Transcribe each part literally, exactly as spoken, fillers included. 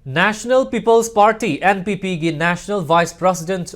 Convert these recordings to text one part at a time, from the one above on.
National People's Party, N P P ꯒꯤ National Vice President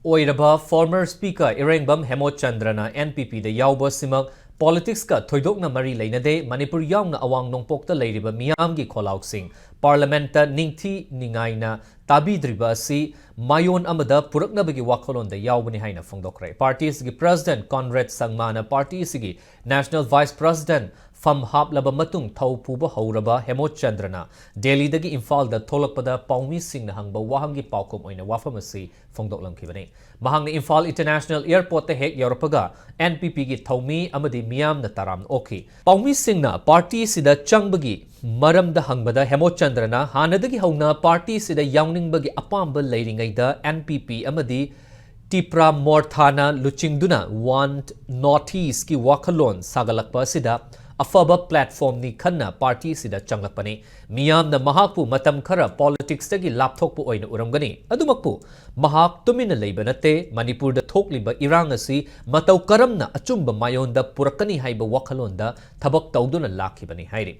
ꯑꯣꯏꯔꯕ former Speaker ꯏꯔꯦꯡꯕꯝ ꯍꯦꯃꯣꯆꯟꯗ꯭ꯔꯅ N P P ꯗ ꯌꯥꯎꯕ ꯑꯁꯤꯃꯛ politics ꯀ ꯊꯣꯏꯗꯣꯛꯅ ꯃꯔꯤ ꯂꯩꯅꯗꯦ, ꯃꯅꯤꯄꯨꯔ ꯌꯥꯎꯅ ꯑꯋꯥꯡ ꯅꯣꯡꯄꯣꯛꯇ ꯂꯩꯔꯤꯕ ꯃꯤꯌꯥꯝꯒꯤ ꯈꯣꯜꯂꯥꯎꯁꯤꯡ Parliament ꯇ ꯅꯤꯡꯊꯤ ꯅꯤꯡꯉꯥꯏꯅ ꯇꯥꯕꯤꯗ꯭ꯔꯤꯕ ꯑꯁꯤ ꯃꯥꯏꯑꯣꯟ ꯑꯃꯗ ꯄꯨꯔꯛꯅꯕꯒꯤ ꯋꯥꯈꯜꯂꯣꯟꯗ ꯌꯥꯎꯕꯅꯤ ꯍꯥꯏꯅ ꯐꯣꯡꯗꯣꯛꯈ꯭ꯔꯦ꯫ Party ꯑꯁꯤꯒꯤ President Conrad ꯁꯪꯃꯥꯅ party ꯑꯁꯤꯒꯤ National Vice President ꯐꯝ ꯍꯥꯞꯂꯕ ꯃꯇꯨꯡ ꯊꯧ ꯄꯨꯕ ꯍꯧꯔꯕ ꯍꯦꯃꯣꯆꯟꯗ꯭ꯔꯅ ꯗꯦꯜꯂꯤꯗꯒꯤ ꯏꯝꯐꯥꯜꯗ ꯊꯣꯛꯂꯛꯄꯗ ꯄꯥꯎꯃꯤꯁꯤꯡꯅ ꯍꯪꯕ ꯋꯥꯍꯪꯒꯤ ꯄꯥꯎꯈꯨꯝ ꯑꯣꯏꯅ ꯋꯥꯐꯝ ꯑꯁꯤ ꯐꯣꯡꯗꯣꯛꯂꯝꯈꯤꯕꯅꯤ꯫ ꯃꯍꯥꯛꯅ ꯏꯝꯐꯥꯜ International Airport ꯇ ꯍꯦꯛ ꯌꯧꯔꯛꯄꯒ N P P ꯒꯤ ꯊꯧꯃꯤ ꯑꯃꯗꯤ ꯃꯤꯌꯥꯝꯅ ꯇꯔꯥꯝꯅ ꯑꯣꯛꯈꯤ꯫ ꯄꯥꯎꯃꯤꯁꯤꯡꯅ party ꯑꯁꯤꯗ ꯆꯪꯕꯒꯤ ꯃꯔꯝꯗ ꯍꯪꯕꯗ ꯍꯦꯃꯣꯆꯟꯗ꯭ꯔꯅ ꯍꯥꯟꯅꯗꯒꯤ ꯍꯧꯅ party ꯑꯁꯤꯗ ꯌꯥꯎꯅꯤꯡꯕꯒꯤ ꯑꯄꯥꯝꯕ ꯂꯩꯔꯤꯉꯩꯗ N P P ꯑꯃꯗꯤ ꯇꯤꯄ꯭ꯔꯥ ꯃꯣꯔꯊꯥꯅ ꯂꯨꯆꯤꯡꯗꯨꯅ One North East ꯀꯤ ꯋꯥꯈꯜꯂꯣꯟ ꯁꯥꯒꯠꯂꯛꯄ ꯑꯁꯤꯗ ꯑꯐꯕ platform ꯅꯤ ꯈꯟꯅ party ꯑꯁꯤꯗ ꯆꯪꯂꯛꯄꯅꯤ꯫ ꯃꯤꯌꯥꯝꯅ ꯃꯍꯥꯛꯄꯨ ꯃꯇꯝ ꯈꯔ politics ꯇꯒꯤ ꯂꯥꯞꯊꯣꯛꯄ ꯑꯣꯏꯅ ꯎꯔꯝꯒꯅꯤ꯫ ꯑꯗꯨꯃꯛꯄꯨ ꯃꯍꯥꯛ ꯇꯨꯃꯤꯟꯅ ꯂꯩꯕ ꯅꯠꯇꯦ꯫ ꯃꯅꯤꯄꯨꯔꯗ ꯊꯣꯛꯂꯤꯕ ꯏꯔꯥꯡ ꯑꯁꯤ ꯃꯇꯧ ꯀꯔꯝꯅ ꯑꯆꯨꯝꯕ ꯃꯥꯏꯑꯣꯟꯗ ꯄꯨꯔꯛꯀꯅꯤ ꯍꯥꯏꯕ ꯋꯥꯈꯜꯂꯣꯟꯗ ꯊꯕꯛ ꯇꯧꯗꯨꯅ ꯂꯥꯛꯈꯤꯕꯅꯤ ꯍꯥꯏꯔꯤ꯫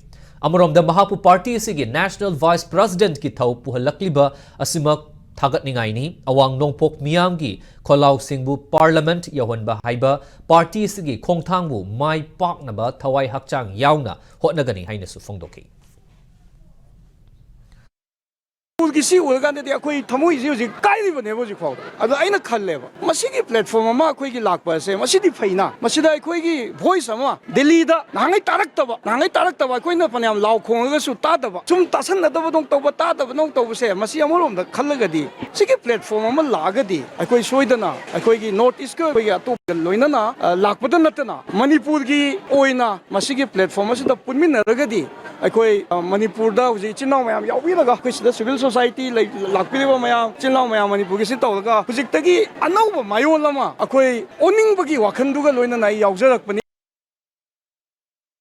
ꯑꯃꯔꯣꯝꯗ ꯃꯍꯥꯛꯄꯨ party ꯑꯁꯤꯒꯤ National Vice President ꯀꯤ ꯊꯧ ꯄꯨꯍꯜꯂꯛꯂꯤꯕ ꯑꯁꯤꯃꯛ ꯊꯥꯒꯠꯅꯤꯡꯉꯥꯏꯅꯤ꯫ ꯑꯋꯥꯡ ꯅꯣꯡꯄꯣꯛ ꯃꯤꯌꯥꯝꯒꯤ ꯈꯣꯜꯂꯥꯎꯁꯤꯡꯕꯨ Parliament ꯌꯧꯍꯟꯕ ꯍꯥꯏꯕ party ꯑꯁꯤꯒꯤ ꯈꯣꯡꯊꯥꯡꯕꯨ ꯃꯥꯏ ꯄꯥꯛꯅꯕ ꯊꯋꯥꯏ ꯍꯛꯆꯥꯡ ꯌꯥꯎꯅ ꯍꯣꯠꯅꯒꯅꯤ ꯍꯥꯏꯅꯁꯨ ꯐꯣꯡꯗꯣꯛꯈꯤ꯫ ꯃꯅꯤꯄꯨꯔꯒꯤ ꯁꯤ ꯎꯔꯀꯥꯟꯗꯗꯤ ꯑꯩꯈꯣꯏ ꯊꯃꯣꯏꯁꯤ ꯍꯧꯖꯤꯛ ꯀꯥꯏꯔꯤꯕꯅꯦꯕ ꯍꯧꯖꯤꯛ ꯐꯥꯎꯗ꯫ ꯑꯗꯣ ꯑꯩꯅ ꯈꯜꯂꯦꯕ, ꯃꯁꯤꯒꯤ platform ꯑꯃ ꯑꯩꯈꯣꯏꯒꯤ ꯂꯥꯛꯄ ꯑꯁꯦ ꯃꯁꯤꯗꯤ ꯐꯩꯅ, ꯃꯁꯤꯗ ꯑꯩꯈꯣꯏꯒꯤ voice ꯑꯃ ꯗꯦꯜꯂꯤꯗ ꯅꯍꯥꯟꯉꯩ ꯇꯥꯔꯛꯇꯕ, ꯅꯍꯥꯟꯉꯩ ꯇꯥꯔꯛꯇꯕ, ꯑꯩꯈꯣꯏꯅ ꯐꯅꯌꯥꯝ ꯂꯥꯎ ꯈꯣꯡꯉꯒꯁꯨ ꯇꯥꯗꯕ, ꯁꯨꯝ ꯇꯥꯁꯟꯅꯗꯕꯗꯧ ꯇꯧꯕ, ꯇꯥꯗꯕꯗꯧ ꯇꯧꯕꯁꯦ, ꯃꯁꯤ ꯑꯃꯔꯣꯝꯗ ꯈꯜꯂꯒꯗꯤ ꯁꯤꯒꯤ platform ꯑꯃ ꯂꯥꯛꯑꯒꯗꯤ ꯑꯩꯈꯣꯏ ꯁꯣꯏꯗꯅ ꯑꯩꯈꯣꯏꯒꯤ North East ꯀ ꯑꯩꯈꯣꯏꯒꯤ ꯑꯇꯣꯞꯄ ꯂꯣꯏꯅꯅ, ꯑ, ꯂꯥꯛꯄꯗ ꯅꯠꯇꯅ ꯃꯅꯤꯄꯨꯔꯒꯤ ꯑꯣꯏꯅ ꯃꯁꯤꯒꯤ platform ꯑꯁꯤꯗ ꯄꯨꯟꯃꯤꯟꯅꯔꯒꯗꯤ ꯑꯩꯈꯣꯏ, ꯑ, ꯃꯅꯤꯄꯨꯔꯗ ꯍꯧꯖꯤꯛ ꯏꯆꯤꯟ ꯏꯅꯥꯎ ꯃꯌꯥꯝ ꯌꯥꯎꯕꯤꯔꯒ, ꯑꯩꯈꯣꯏ ꯁꯤꯗ civil society ꯂꯩ-, ꯂꯥꯛꯄꯤꯔꯤꯕ ꯃꯌꯥꯝ, ꯏꯆꯤꯟ ꯏꯅꯥꯎ ꯃꯌꯥꯝ ꯃꯅꯤꯄꯨꯔꯒꯤ ꯁꯤ ꯇꯧꯔꯒ ꯍꯧꯖꯤꯛꯇꯒꯤ ꯑꯅꯧꯕ ꯃꯥꯏꯑꯣꯟ ꯑꯃ ꯑꯩꯈꯣꯏ ꯑꯣꯟꯅꯤꯡꯕꯒꯤ ꯋꯥꯈꯜꯗꯨꯒ ꯂꯣꯏꯅꯅ ꯑꯩ ꯌꯥꯎꯖꯔꯛꯄꯅꯤ꯫